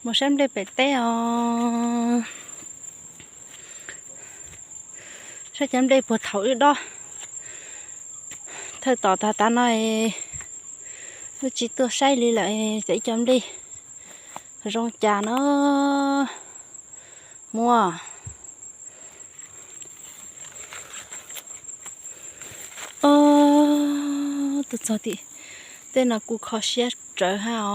Mus saib nplej pem teb os. Saib cov nplej puag thaum wb dob. Thawj tom tas tav no wb tsis tuaj saib li lawm, cov ib co nplej zoo cas no. Muaj. Ob, tuaj txog tim tej no kuj kho siab rawv hab os.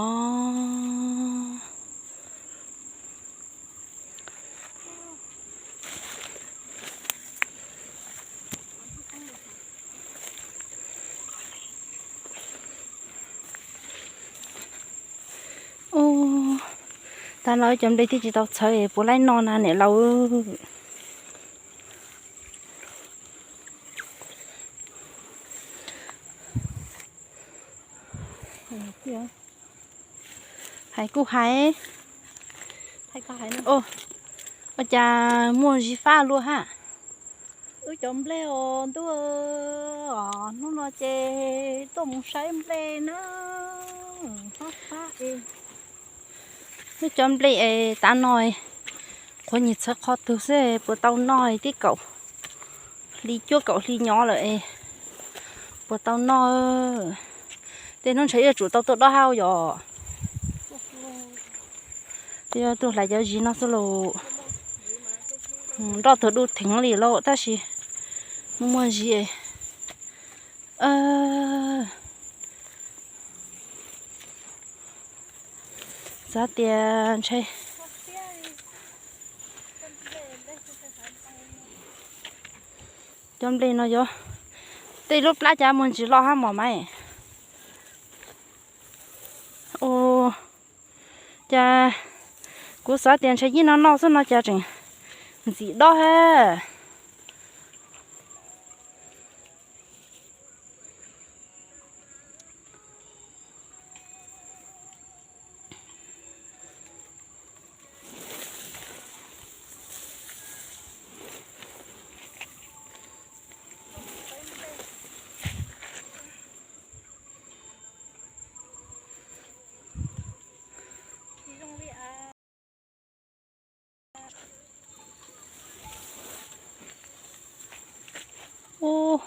Ub, tav no cov nplej twb tsis tau txhawv es puas laib noj na niam laus. Hais kuj hais. Ua cas muaj zis fab luaj hab. Wb cov nplej os ntuj, hnub no ces tuaj mus saib nplej na. Wb cov nplej es tav no qhuav nyuag txhawv qhov twg xwb puas tau noj tib kaum hli cuaj kaum hli nyob lawm es puas tau noj. Tej hnub ntshe yuav tsum tau tuaj dob hab yom. Yuav tuaj hlais cov zis no xwb lauj. Nroj tuag du theev li lauj tab sis muaj muaj zis. Xav tias ntshe cov nplej no yuav tej lub plab cas muag ntsis loj hab mos mas. Ua cas kuv xav tias ntshe yij no noj xwb no cas tseem ntxim dob hab. Ub,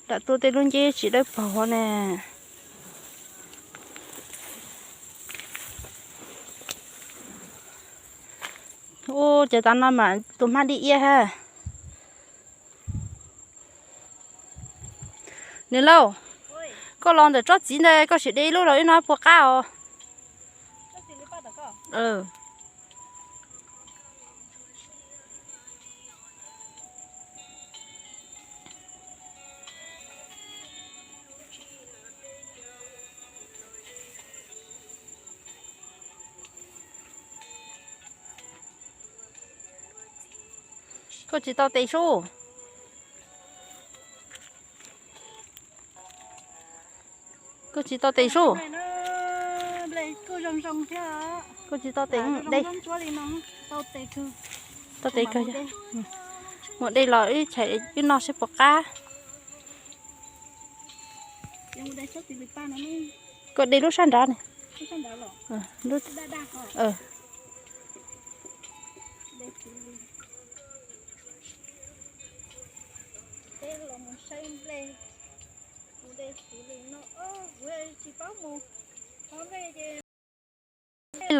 lam tuaj tej lub nceb tsis dawb paug ne. Ub, ces tav no mas tus hmab dib iab hab. Niam laus, koj los ntawm tsob txiv ntawd koj sim de ib lub los wb noj puas qab os? Koj tsis tau tes sub. Koj tsis tau tes sub. Koj tsis tau tes de. Tau tes kawg. Mus de los wb chais wb noj seb puas qab. Koj de lub sab nrad ne.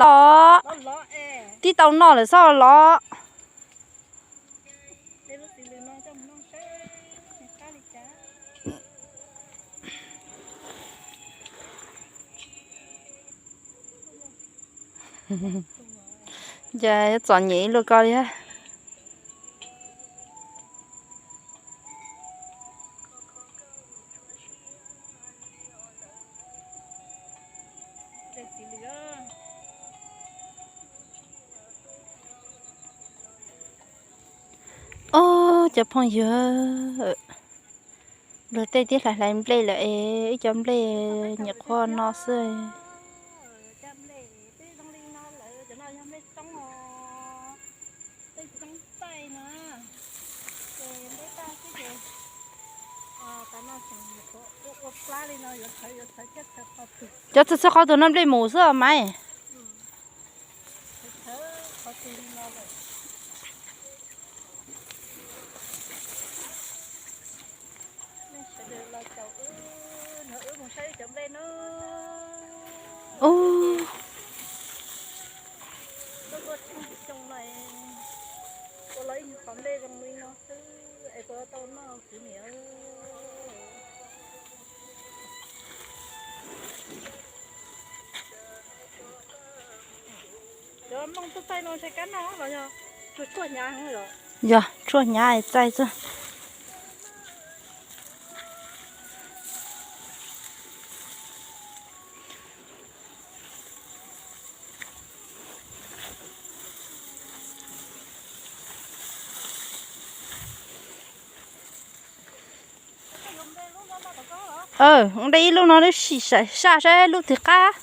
Los, twb tau noj lawm xwb los. Cas yuav txom nyem ib luag ko li. Ob, cov phooj ywg, luag tej twb hlais hlais nplej lawm es wb cov nplej nyuam qhuav no xwb. Cov txhua txhua qhov tus no nplej mus xwb mas. Ub, yog tshuaj hnyav txaij xwb. Ua de ib lub no, saj saib lub twg qab.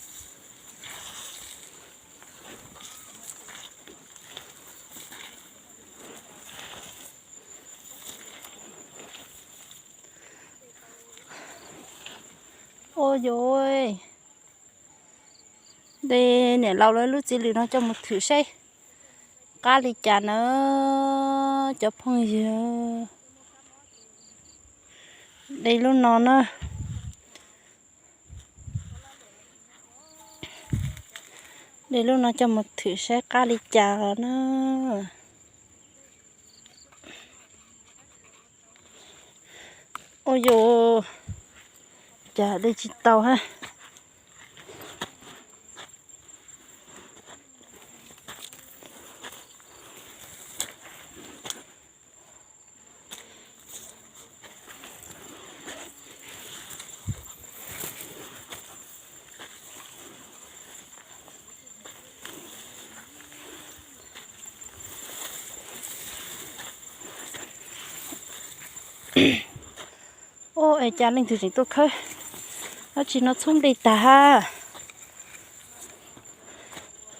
Ua yuav de niam laus lawv lub txiv lws no coj mus thwm saib qab li cas na cov phooj ywg. De lub no na. De lub no coj mus thwm saib qab li cas na. Ua yuav, cas de tsis tau hab. Ua es cas leej twg tseem tuaj khawb dab tsi no txhub nplej tag hab.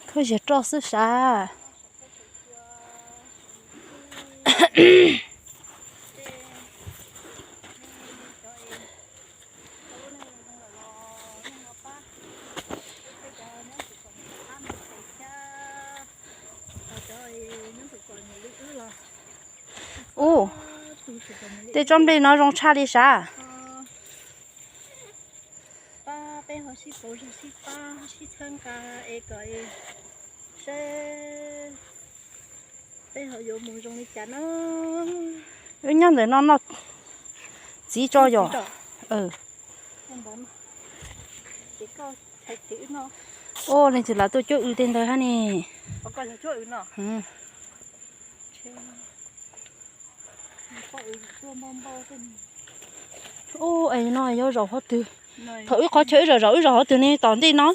Khawb ziag roj xwb sav. Ub, tej tsob nplej no zoo tshaj li sav. Peb ho sib pauv zog sib pab sib txhawb nqa es kom seb peb ho yuav mus zoo li cas na. Wb nyob ntawm no noj txiv tso yom. Ua leej twg lam tuaj cuab w tej ntawd hab ne. Ub, es no yuav zaum qhov twg? Thaum wb qhov chaw wb zaum zaum wb zaum qhov twg ne tom ntej no?